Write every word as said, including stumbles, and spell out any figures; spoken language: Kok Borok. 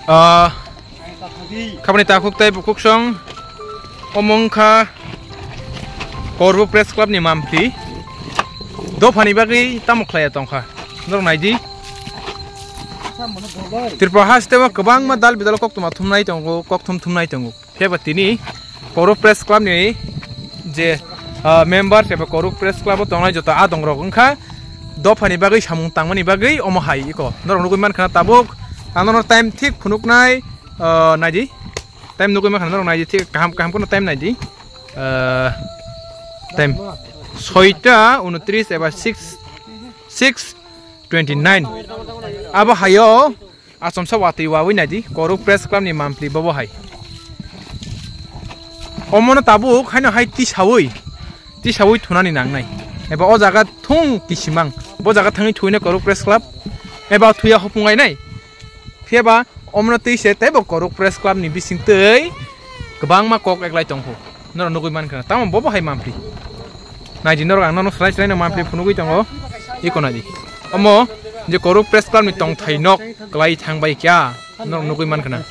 Ah, khabani takhuk tei bukhuk song, omo wngkha Korbo Press Club ni mampli. Dophani bagwi tamo khlaiya tongkha. Norok naidi. Tripura haste o kwbangma dal bidal koktwma thumnai tongo, kokthum thumnai tongo. Phiya ba tini Korbo Press Club ni je, ah, member eba Korbo Press Club o tongnai joto adong rok wngkha dophani bagwi samung tangmani bagwi omo hai iko. Norok nugwi mankha na tabuk ang norok time thik phunuknai, ah, naidi. Time nugwi mankha na norok naidi thik kaham kaham kheno time naidi. Ah, time soita unotris eba six, six twenty nine. Abo hayo Achomsa watwi wawi naidi, Koruk Press Club ni mampli bobo hai. Omono tabuk haino hai tisawi, tisawi thunani nangnai. Eba o jaga thung kisimang, bo jaga thangwi thuino Koruk Press Club, eba thuya hopung ai nai. Phiya ba omono twi se teibo Koruk Press Club ni bising twi kwbangma kok eklai tongkho. Norok nugwi mankha, tamo bobo hai mampli. Naidi norok ang nono slai slai no mampli phunugwi tongo. Iko naidi. Omo je Koruk Press Club ni tongthai nok kwlai thang bai kya norok nugwi mankha na.